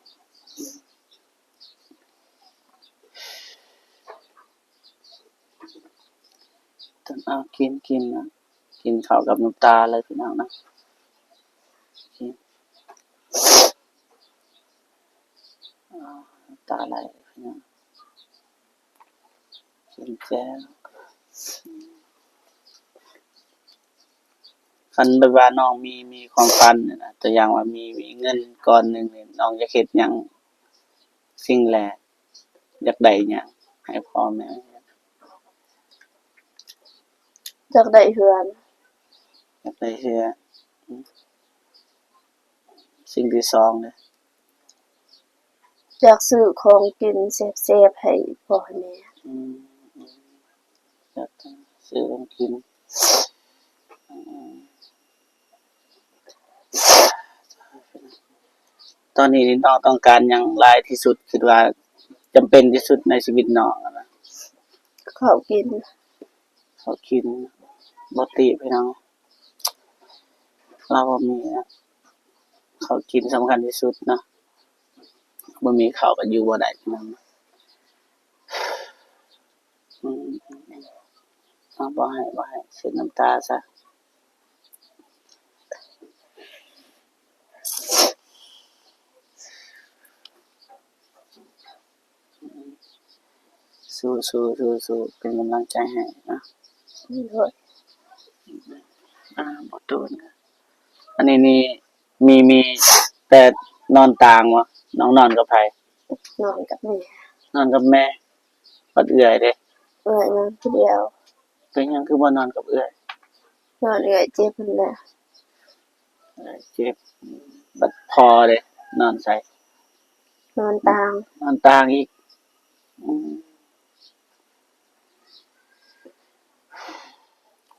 ຕ້ອງເອົາ ກິນ ກິນນະ ກິນເຂົ້າກັບນ້ຳຕາເລີຍ ພີ່ນ້ອງນະ. ກິນ ນ້ຳຕາໄຫຼ ພີ່ນ້ອງ. ກິນແຈ່ວ ຄັນແບບວ່ານ້ອງມີ ມີຄວາມຝັນນີ້ນະ ຕົວຢ່າງວ່າມີ ມີເງິນກ້ອນໜຶ່ງນີ້ ນ້ອງຢາກເຮັດຫຍັງ? ສິ່ງແລກ ຢາກໄດ້ຫຍັງໃຫ້ພໍ່ແມ່? ຢາກໄດ້ເຮືອນ. ຢາກໄດ້ເຮືອນ. ສິ່ງທີສອງເດ? ຢາກຊື້ຂອງກິນແຊບໆໃຫ້ພໍ່ໃຫ້ແມ່. ອືມ ອືມ ຢາກ ຢ ເອີ ກິນ. ຕອນນີ້ນີ້ນ້ອງຕ້ອງການຫຍັງຫຼາຍທີ່ສຸດ? ຄິດວ່າຈຳເປັນທີ່ສຸດໃນຊີວິດນ້ອງນະ? ເຂົ້າກິນ. ເຂົ້າກິນ. ບໍ່ຕິພີ່ນ້ອງ, ລາວບໍ່ມີນະ. ເຂົ້າກິນສຳຄັນທີ່ສຸດເນາະ, ບໍ່ມີເຂົ້າກໍຢູ່ບໍ່ໄດ້ພີ່ນ້ອງ. ອືມ ເອົາ ບໍ່ໃຫ້ ບໍ່ໃຫ້ ເຊັດນ້ຳຕາຊະ. ສູ້ໆ ສູ້ໆ ເປັນກຳລັງໃຈໃຫ້ເນາະ. ໂດຍ. ອ່າ ບໍ່ໂດນ. ອັນນີ້ນີ້ ມີ ມີແຕ່ນອນຕ່າງບໍ່? ນ້ອງນອນກັບໃຜ? ນອນກັບແມ່. ນອນກັບແມ່. ບັດເອື້ອຍເດ? ເອື້ອຍນອນຜູ້ດຽວ. ເປັນຫຍັງຄືບໍ່ນອນກັບເອື້ອຍ? ນອນເອື້ອຍເຈັບຫັ້ນແຫຼະ. ເອື້ອຍເຈັບ. ບັດພໍ່ເດ? ນອນໃສ? ນອນຕ່າງ. ນອນຕ່າງອີກ. ອືມ.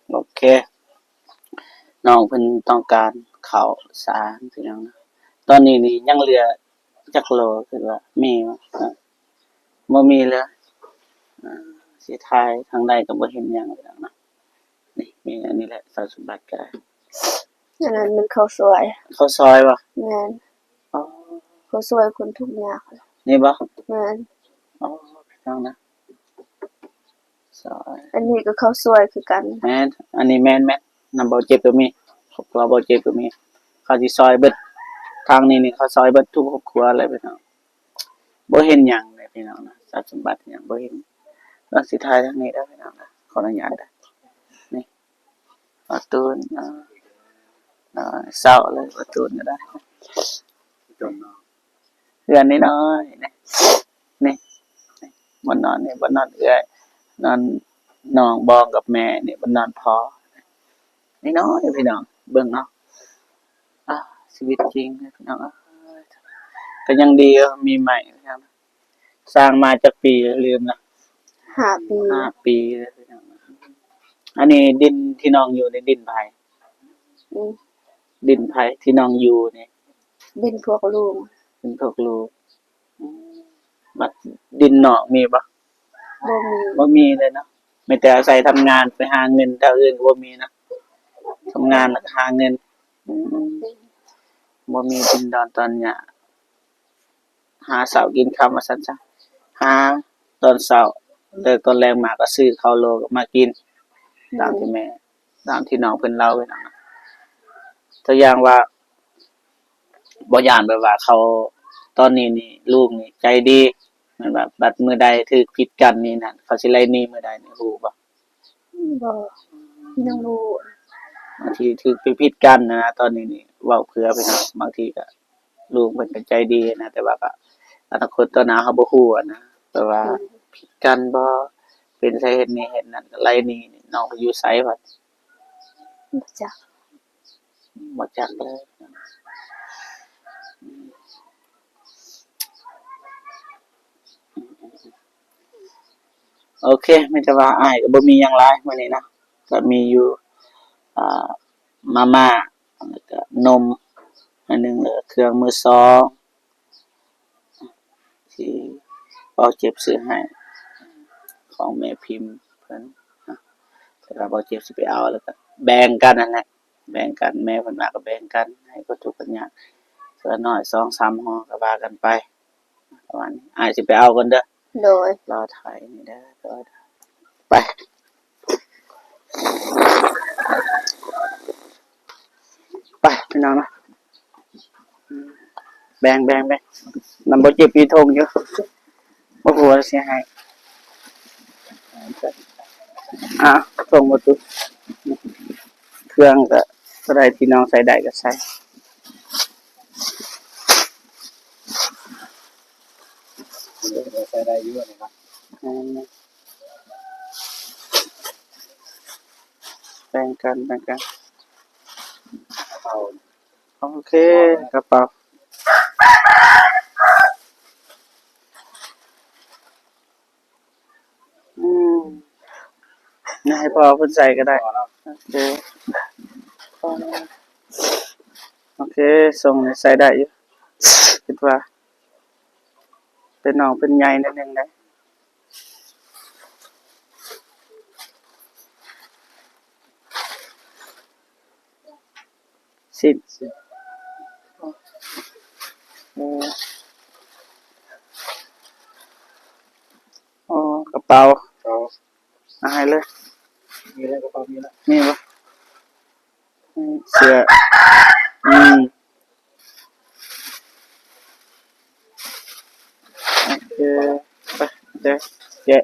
ໂອເຄ. ນ້ອງເພິ່ນຕ້ອງການເຂົ້າສານ ເປັນຫຍັງນະ? ຕອນນີ້ນີ້ຍັງເຫຼືອຈັກໂລ? ຄິດວ່າມີບໍ່? ບໍ່ມີເລີຍ. ອ່າ ຊິຖ່າຍທາງໃດກໍບໍ່ເຫັນຫຍັງເລີຍນະ. ນີ້ ມີອັນນີ້ແຫຼະ ສາວສົມບັດກໍໄດ້. ອັນນັ້ນແມ່ນເຂົ້າສວຍ. ເຂົ້າສວຍບໍ່? ແມ່ນ. ອໍ ເຂົ້າສວຍຄົນທຸກຍາກ. ນີ້ບໍ່? ແມ່ນ. ອໍ ພີ່ນ້ອງນະ. ສອຍ. ອັນນີ້ກໍເຂົ້າສວຍຄືກັນ. ແມ່ນ. ອັນນີ້ແມ່ນໆ. ນຳເບົາເຈັບກໍມີ. ຄອບຄົວເບົາເຈັບກໍມີ. ເຂົາຊິຊອຍເບິດ. ທາງນີ້ນີ້ເຂົາຊອຍເບິດທຸກຄອບຄົວເລີຍພີ່ນ້ອງ. ບໍ່ເຫັນຫຍັງເລີຍພີ່ນ້ອງນະ. ຊັບສົມບັດຫຍັງບໍ່ເຫັນ. ລອງຊິຖ່າຍທາງນີ້ເດີພີ່ນ້ອງນະ. ຂໍອະນຸຍາດເດີ. ນີ້ ປະຕູນ ເອີ ເຊົາເລີຍ ປະຕູນກໍໄດ້. ເຮືອນນ້ອຍໆ ນີ້ ນີ້ ບ່ອນນອນນີ້ ບ່ອນນອນເອື້ອຍ ນອນ ນ້ອງບອງກັບແມ່ ນີ້ບ່ອນນອນພໍ່ ນ້ອຍໆ ພີ່ນ້ອງ ເບິ່ງເອົາ. ອາ ຊີວິດຈິງເດີພີ່ນ້ອງເອີຍ ກໍຍັງດີ ມີໄມ້ ພີ່ນ້ອງ. ສ້າງມາຈັກປີແລ້ວລືມລະ? ຫ້າປີ. ຫ້າປີແລ້ວພີ່ນ້ອງ. ອັນນີ້ດິນທີ່ນ້ອງຢູ່ນີ້ດິນໃຜ? ອືມ ດິນໃຜທີ່ນ້ອງຢູ່ນີ້? ດິນພວກລຸງ. ດິນພວກລຸງ. ອືມ ບັດດິນນອກມີບໍ່? ບໍ່ມີ. ບໍ່ມີເລີຍເນາະ. ມີແຕ່ອາໄສທຳງານໄປຫາເງິນ, ແຖວອື່ນກໍບໍ່ມີເນາະ. ທຳງານແລ້ວກໍຫາເງິນ. ອືມ ບໍ່ມີດິນດອນຕອນຫຍ້າ. ຫາເຊົ້າກິນຄ່ຳວ່າຊັ້ນຊະ. ຫາຕອນເຊົ້າ ແລ້ວຕອນແລງມາກໍຊື້ເຂົ້າໂລມາກິນ. ຕາມທີ່ແມ່ ຕາມທີ່ນ້ອງເພິ່ນເລົ່າໄວ້ນັ້ນນະ. ຕົວຢ່າງວ່າ ບໍ່ຢ້ານແບບວ່າເຂົາ ຕອນນີ້ນີ້ ລູກນີ້ໃຈດີ ແມ່ນວ່າບັດມື້ໃດຖືກຜິດກັນນີ້ນັ້ນ ເຂົາຊິໄລ່ໜີມື້ໃດນີ້ ຮູ້ບໍ່? ບໍ່ ຍັງບໍ່ຮູ້. ບາງທີຖືກໄປຜິດກັນນະ ຕອນນີ້ນີ້ ເວົ້າເພື່ອໄປເນາະ. ບາງທີກໍ ລູກເພິ່ນກໍໃຈດີນະ ແຕ່ວ່າກໍອະນາຄົດຕໍ່ໜ້າເຮົາບໍ່ຮູ້ນະ ແບບວ່າ ອືມ ຜິດກັນບໍ່ ເປັນສາເຫດນີ້ເຫດນັ້ນ ກໍໄລ່ໜີ. ນ້ອງເພິ່ນຢູ່ໃສບັດ? ບໍ່ຈັກ. ບໍ່ຈັກເລີຍ. ໂອເຄ ມີແຕ່ວ່າອ້າຍກໍບໍ່ມີຫຍັງຫຼາຍມື້ນີ້ນະ ກໍມີຢູ່ ອ່າ ມາມ່າ ແລ້ວກໍນົມໜ້ອຍໜຶ່ງ ແລ້ວກໍເຄື່ອງມືສອງ ທີ່ເບົາເຈັບຊື້ໃຫ້ ຂອງແມ່ພິມເພິ່ນ ແລ້ວກໍເບົາເຈັບຊິໄປເອົາ ແລ້ວກໍແບ່ງກັນຫັ້ນແຫຼະ ແບ່ງກັນ ແມ່ເພິ່ນວ່າກໍແບ່ງກັນໃຫ້ຄົນທຸກຄົນຍາກ ເທື່ອໜ້ອຍສອງສາມຫໍ່ກໍວ່າກັນໄປ ປະມານນີ້. ອ້າຍຊິໄປເອົາກ່ອນເດີ. ໂດຍ. ລໍຖ່າຍນີ້ເດີ ໄປ ໄປພີ່ນ້ອງເນາະ. ແບ່ງ ແບ່ງ ແບ່ງ ນຳບໍ່ເຈັບ ມີຖົງຢູ່ ບໍ່ຮູ້ວ່າຊິໃຫ້. ອ່າ ຖົງບໍ່ຕຸ ເຄື່ອງກໍ ຕົວໃດທີ່ນ້ອງໃສ່ໄດ້ກໍໃສ່. ໃສ່ໄດ້ຢູ່ນີ້ເນາະ. ແມ່ນໆ ແບ່ງກັນ ແບ່ງກັນ. ໂອເຄ ກະເປົາ. ອືມ ນະ ໃຫ້ພໍ່ເພິ່ນໃສ່ກໍໄດ້. ໂອເຄ ໂອເຄ ຊົງນີ້ໃສ່ໄດ້ຢູ່ ຄິດວ່າ ແຕ່ນ້ອງເພິ່ນໃຫຍ່ໜ້ອຍໜຶ່ງໄດ໋. ຊິດ ເອີ ອໍ ກະເປົາ ເອົາໃຫ້ເລີຍ. ມີແລ້ວ ກະເປົາມີແລ້ວ ມີບໍ່? ເສື້ອ ອືມ ໂອເຄ ໄປ ແກະ ແກະ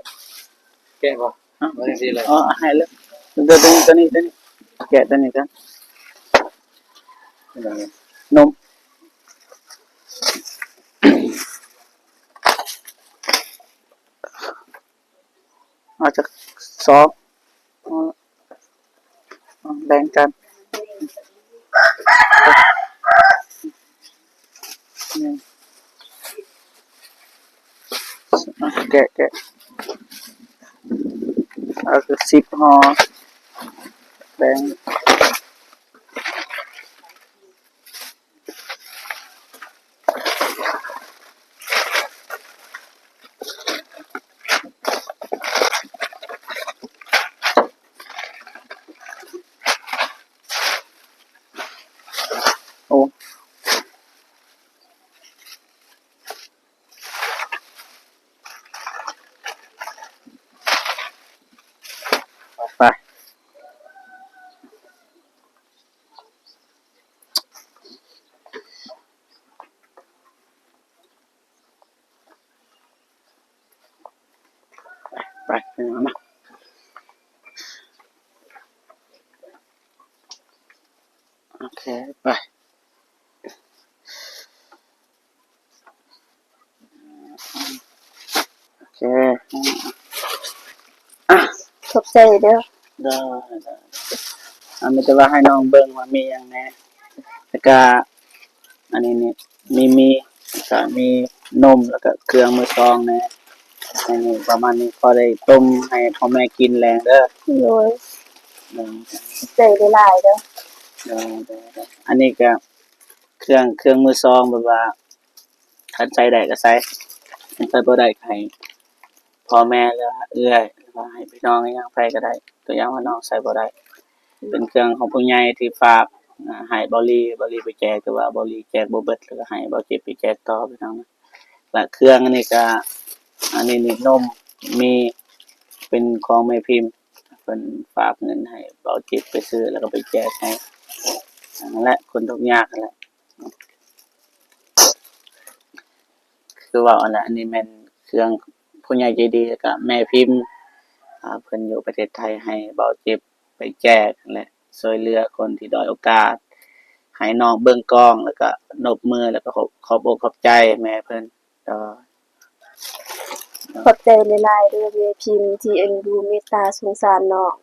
ແກະບໍ່? ເອົາ ເອົາຈັ່ງຊີ້ເລີຍ ເອົາໃຫ້ເລີຍ ຕົວນີ້ ຕົວນີ້ ຕົວນີ້ ແກະຕົວນີ້ກ່ອນ ເປັນຫຍັງ? ນົມ. ເອົາຈັກສອງ ເອົາ ເອົາແບ່ງກັນ ແກະ ແກະ ເອົາຈັກສິບຫໍ່ ແບ່ງ. ໂອ້ ໄປ. ໄປ ໄປເນາະ ໂອເຄ ໄປ. ໂອເຄ ຂອບໃຈເດີ. ໄດ້ ໄດ້ ອາ ມີແຕ່ວ່າໃຫ້ນ້ອງເບິ່ງວ່າມີຫຍັງແດ່ ແລ້ວກະ ອັນນີ້ນີ້ ມີ ມີ ແລ້ວກະມີນົມ ແລ້ວກະເຄື່ອງມືສອງແດ່ ອັນນີ້ປະມານນີ້ ພໍໄດ້ຕົ້ມໃຫ້ພໍ່ແມ່ກິນແລງເດີ. ໂດຍ ໂດຍ ຂອບໃຈຫຼາຍໆເດີ. ໂດຍ ໂດຍ ໂດຍ ອັນນີ້ກະ ເຄື່ອງ ເຄື່ອງມືສອງ ແບບວ່າຄັນໃຊ້ໄດ້ກໍໃຊ້ ຄັນໃຊ້ບໍ່ໄດ້ກໍໃຫ້ພໍ່ແມ່ ຫຼືວ່າເອື້ອຍ ຫຼືວ່າໃຫ້ພີ່ນ້ອງ ຫຍັງໃຜກໍໄດ້ ຕົວຢ່າງວ່ານ້ອງໃຊ້ບໍ່ໄດ້ ເປັນເຄື່ອງຂອງຜູ້ໃຫຍ່ທີ່ຝາກ ອາ ໃຫ້ເບົາຫຼີ ເບົາຫຼີໄປແຈກ ແຕ່ວ່າເບົາຫຼີແຈກບໍ່ເບິດ ແລ້ວກໍໃຫ້ເບົາຈິດໄປແຈກຕໍ່ ພີ່ນ້ອງ. ແລະ ເຄື່ອງອັນນີ້ກໍ ອັນນີ້ນີ້ນົມ ມີ ເປັນຂອງແມ່ພິມ ເພິ່ນຝາກເງິນໃຫ້ເບົາຈິດໄປຊື້ ແລ້ວກໍໄປແຈກໃຫ້ ນັ້ນແຫຼະ ຄົນທຸກຍາກຫັ້ນແຫຼະ. ຄືເວົ້າຫັ້ນແຫຼະ ອັນນີ້ແມ່ນເຄື່ອງຜູ້ໃຫຍ່ໃຈດີ ແລ້ວກະແມ່ພິມ ອາ ເພິ່ນຢູ່ປະເທດໄທ ໃຫ້ເບົາຈິດໄປແຈກຫັ້ນແຫຼະ ຊ່ວຍເຫຼືອຄົນທີ່ດ້ອຍໂອກາດ ໃຫ້ນ້ອງເບິ່ງກ້ອງ ແລ້ວກະນົບມື ແລ້ວກະຂອບ ຂອບອົກຂອບໃຈແມ່ເພິ່ນ. ໂດຍ ຂອບໃຈຫຼາຍໆເດີແມ່ພິມ ທີ່ເອັນດູເມດຕາສົງສານນ້ອງ.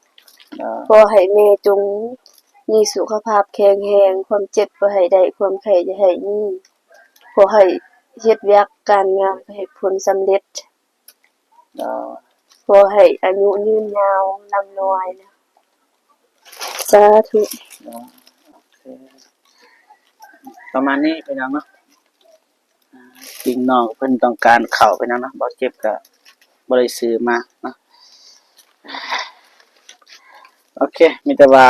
ໂດຍ ຂໍໃຫ້ແມ່ຈົ່ງມີສຸຂະພາບແຂງແຮງ ຄວາມເຈັບບໍ່ໃຫ້ໄດ້ ຄວາມໄຂ້ຢ່າໃຫ້ມີ ຂໍໃຫ້ເຮັດວຽກການງານໃຫ້ຜົນສຳເລັດ. ໂດຍ ຂໍໃຫ້ອາຍຸຍືນຍາວ ລ່ຳລວຍ ສາທຸ. ໂດຍ ໂອເຄ ປະມານນີ້ ພີ່ນ້ອງເນາະ. ອາ ຈິງນ້ອງເພິ່ນຕ້ອງການເຂົ້າ ພີ່ນ້ອງເນາະ ເບົາຈິດກໍບໍ່ໄດ້ຊື້ມາເນາະ. ໂອເຄ ມີແຕ່ວ່າ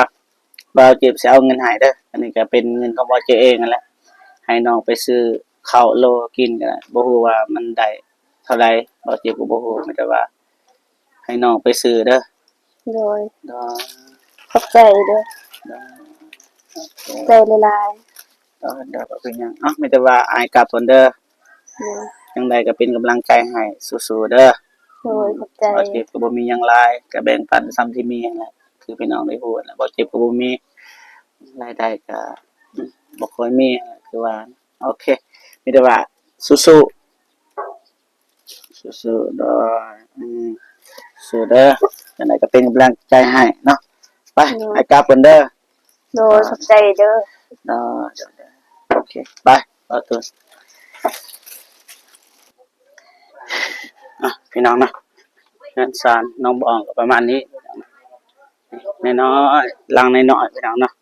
ບ່າວຈິດຊິເອົາເງິນໃຫ້ເດີ ອັນນີ້ກໍເປັນເງິນຂອງບ່າວຈິດເອງຫັ້ນແຫຼະ ໃຫ້ນ້ອງໄປຊື້ເຂົ້າໂລກິນກໍໄດ້ ບໍ່ຮູ້ວ່າມັນໄດ້ເທົ່າໃດ ບ່າວຈິດກໍບໍ່ຮູ້ ມີແຕ່ວ່າໃຫ້ນ້ອງໄປຊື້ເດີ. ໂດຍ ໂດຍ ຂອບໃຈເດີ ໂດຍ ຂອບໃຈຫຼາຍໆ. ໂດຍ ໂດຍ ບໍ່ເປັນຫຍັງ ເອົ້າ ມີແຕ່ວ່າອ້າຍກັບກ່ອນເດີ. ໂດຍ ຈັ່ງໃດກໍເປັນກຳລັງໃຈໃຫ້ ສູ້ໆເດີ. ໂດຍ ຂອບໃຈ. ບ່າວຈິດກໍບໍ່ມີຫຍັງຫຼາຍ ກໍແບ່ງປັນສ່ຳທີ່ມີຫັ້ນແຫຼະ ຄືພີ່ນ້ອງໄດ້ຮູ້ຫັ້ນແຫຼະ ບ່າວຈິດກໍບໍ່ມີ ລາຍໄດ້ກໍ ອືມ ບໍ່ຄ່ອຍມີ ຄືວ່າ ໂອເຄ ມີແຕ່ວ່າສູ້ໆ ສູ້ໆ ໂດຍ ອືມ ສູ້ເດີ ຈັ່ງໃດກໍເປັນກຳລັງໃຈໃຫ້ເນາະ. ໄປ ໂດຍ ອ້າຍກັບກ່ອນເດີ. ໂດຍ ຂອບໃຈເດີ. ໂດຍ ໂດຍ ໂດຍ ໂອເຄ ໄປ ຂໍໂທດ. ອ່ະ ພີ່ນ້ອງເນາະ ເຮືອນຊານນ້ອງບອງກໍປະມານນີ້. ນ້ອຍໆ ຫຼັງນ້ອຍໆ ພີ່ນ້ອງເນາະ.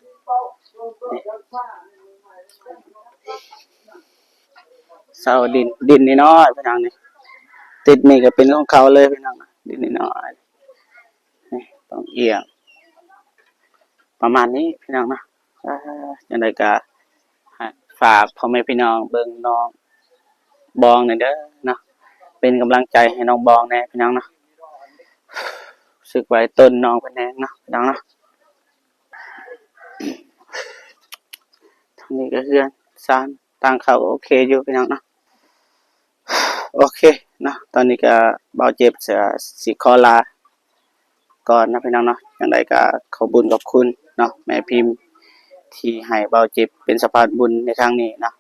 ນີ້ ເສົາດິນ ດິນນ້ອຍໆ ພີ່ນ້ອງນີ້. ຕິດນີ້ກໍເປັນຂອງເຂົາເລີຍ ພີ່ນ້ອງ ດິນນ້ອຍໆ. ນີ້ຕ້ອງອຽງປະມານນີ້ ພີ່ນ້ອງເນາະ. ເອີ ຈັ່ງໃດກໍໃຫ້ຝາກພໍ່ແມ່ພີ່ນ້ອງເບິ່ງນ້ອງບອງແດ່ເດີເນາະ, ເປັນກຳລັງໃຈໃຫ້ນ້ອງບອງແດ່ ພີ່ນ້ອງເນາະ. ຮູ້ສຶກວ່າຕົ້ນນ້ອງເພິ່ນແຫ້ງເນາະ ພີ່ນ້ອງເນາະ. ທາງນີ້ກໍເຮືອນຊານ ທາງເຂົ້າກໍໂອເຄຢູ່ ພີ່ນ້ອງເນາະ. ໂອເຄເນາະ, ຕອນນີ້ກໍບ່າວເຈັບ ເອີ ຊິຂໍລາກ່ອນເນາະ ພີ່ນ້ອງເນາະ. ຈັ່ງໃດກໍຂອບບຸນຂອບຄຸນເນາະ ແມ່ພິມ ທີ່ໃຫ້ບ່າວເຈັບເປັນສະພານບຸນໃນຄັ້ງນີ້ເນາະ.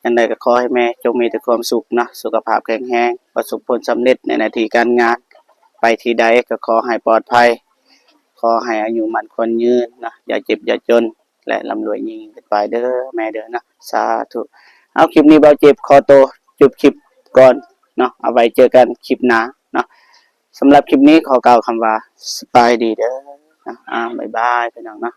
ຈັ່ງໃດກໍຂໍໃຫ້ແມ່ຈົ່ງມີແຕ່ຄວາມສຸກເນາະ, ສຸຂະພາບແຂງແຮງ, ປະສົບຜົນສຳເລັດໃນໜ້າທີ່ການງານ, ໄປທີ່ໃດກໍຂໍໃຫ້ປອດໄພ, ຂໍໃຫ້ອາຍຸໝັ້ນຂວັນຍືນເນາະ, ຢ່າເຈັບຢ່າຈົນ ແລະ ລ່ຳລວຍຍິ່ງຂຶ້ນໄປເດີແມ່ເດີເນາະ. ສາທຸ. ເອົາ ຄລິບນີ້ບ່າວເຈັບຂໍໂຕຈົບຄລິບກ່ອນເນາະ, ເອົາໄວ້ເຈີກັນຄລິບໜ້າເນາະ. ສຳລັບຄລິບນີ້ຂໍກ່າວຄຳວ່າ ສະບາຍດີເດີເນາະ. ອາ ບາຍບາຍ ພີ່ນ້ອງເນາະ.